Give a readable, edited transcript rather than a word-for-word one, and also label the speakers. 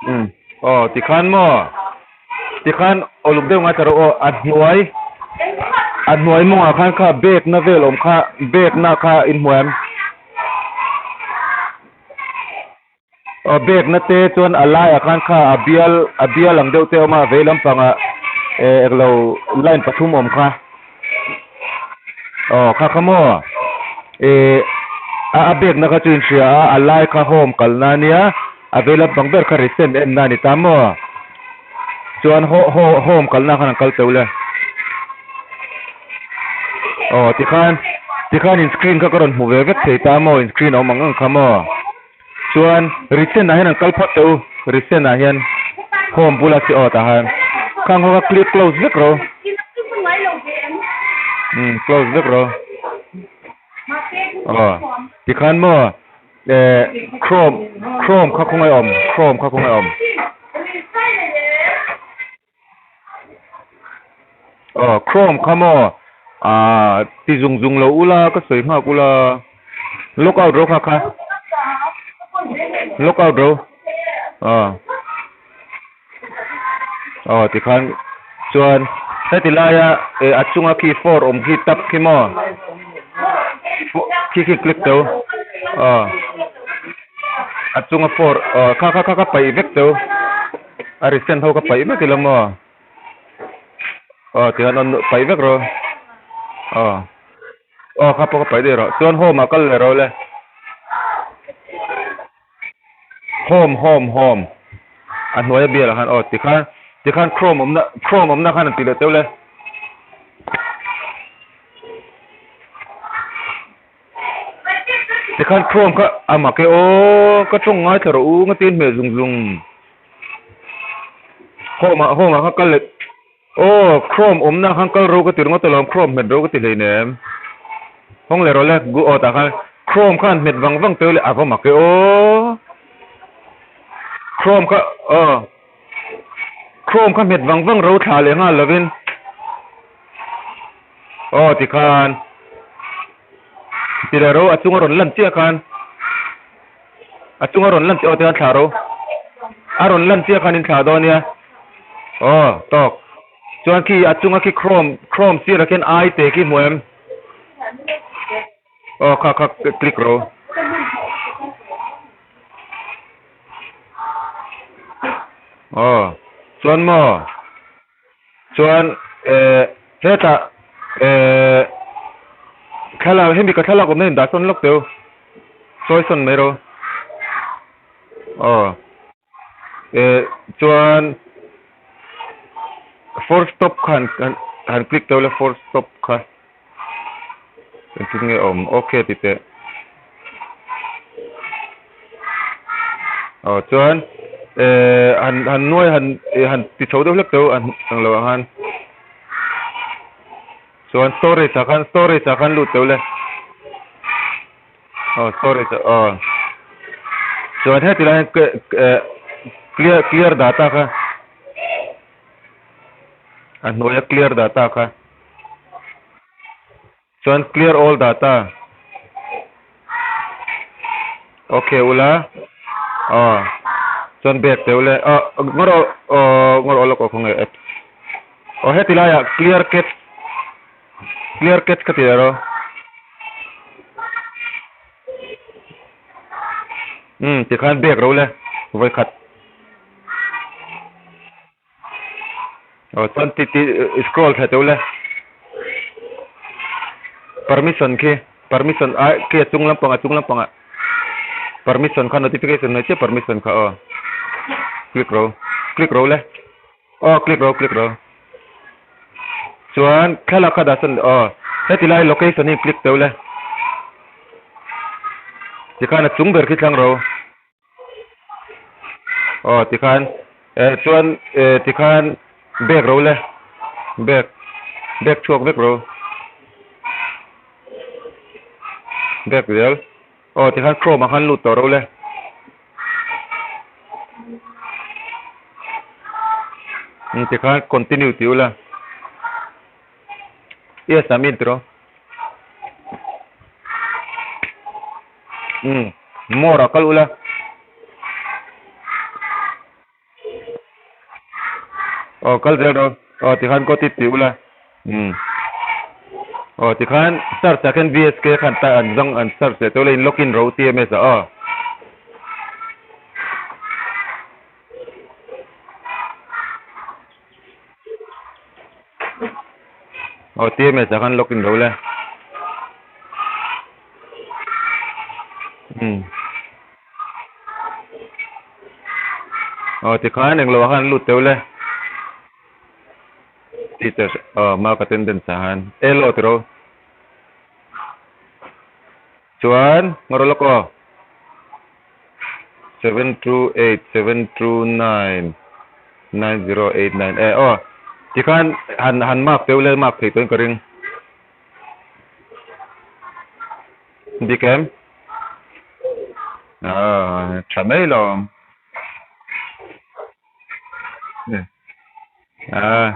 Speaker 1: Umm aw tikhan maw tikhan uluk deuh ngai ta rawh aw a hnuai a hnuai mawngah khan kha bag na vel awm kha bag na kha in hmu em? Aw bag na te chuan a laiah khan kha a bial a bial ang deuh te a awm a vei lampangah eh englo line pathum awm kha aw kha kha maw eh a a bag na kha chu inhria a a lai kha home kalna ania a vei lampang ber kha recent en na a ni ta maw chuan ho ho home kalna khan an kal teuh le aw tikhan tikhan in screen kha ka rawn hmu ve vek thei ta maw in screen a awm ang ang kha maw. Chuan recent ah hian an kal phawt teh u, recent ah hian home bula chi aw tah khan khang ho kha click close vek ro. Umm close vek ro. Aw tikhan maw eh chrome chrome kha khawngaih awm chrome kha khawngaih awm. Aw chrome kha maw ah ti zung zung lo ula ka sawi nghak ula lock out ro kha kha lock out ro aw aw tikhan chuan heti laia eh a chunga khi four awm khi tab khi maw khi khi click teuh aw a chunga four aw kha kha kha paih vek teuh. A recent ho ka paih vek ila maw? Aw tihian an paih vek rawh. Aw aw kha pawh ka paih daih rawh. Chuan home ah kal leh rawh le. Home home home a hnuai a bial ah khan aw tikhan tikhan chrome awmna chrome awmna khan an ti leh teuh le. Tikhan Chrome kha a mak e aw ka tawng ngaithla rawh u nga tin hmel zung zung home ah home ah kha kal leh aw Chrome awmna khan kal ro ka ti ringawt alawm Chrome hmet ro ka ti hleinem hawng leh rawh le gu aw tah khan Chrome khan hmet vang vang teuh le a va mak e aw Chrome kha aw Chrome kha hmet vang vang ro thla leh nghal lovin aw tikhan. Ti leh ro a chunga rawn lan chiah khan a chunga rawn lan chiah aw tikhan thlah ro a rawn lan chiah khan in thlah dawn nia aw tawk chuan khi a chunga khi chrome chrome sirah khian i te khi hmu em aw kha kha click ro aw chuan maw. Chuan eh hetah eh thlalak hemi ka thlalak awmna in dah sawn lawk teu sawi sawn mai ro aw eh chuan for stop kha han han click teu la for stop kha engtin nge awm okay ti teh aw chuan eh han han nuai han eh han ti chho deuh hlek teuh an ang lo ah khan chuan storage ah khan storage ah khan lut teuh le aw storage ah aw chuan heti lai hian eh clear clear data kha a hnuaia clear data kha. Chuan clear all data. Ok ula. Aw. Chuan back teuh le. Aw ngawr aw aw ngawr aw lawk aw khawnge apps. Aw heti laiah clear cache clear cache ka ti leh rawh. Umm tikhan back ro le vawikhat. Aw chuan ti ti scroll thla teuh le permission khi permission a khi a chung lampang a chung lampang ah permission kha notification mai chiah permission kha aw click ro click ro le aw click ro click ro chuan thlalak kha dah sawn aw heti lai location hi click teuh le tikhan a chung ber khi thlang ro. Aw tikhan eh chuan eh tikhan bag ro le bag bag chhuak vek ro bag zel aw tikhan chrome ah khan lut tawh ro le. Tikhan continue tih ula yes a min tiraw. Umm more ah kal ula. Aw kal zel rawh. Aw tikhan got it tih ula. Umm. Aw tikhan search ah khian VSK khan ta an zawng an search leh tawh ula in login ro TMS ah aw. Aw TMS ah khan login ro le. Umm. Aw tikhan englo ah khan lut teuh le. Teachers aw mark attendance ah khan elo tiro. Chuan ngaw lawk aw. 728 729 9089 e aw tikhan han han mark teuh le mark theih tawhin ka ring. Dik em? Ah, tha mai lo. Ah.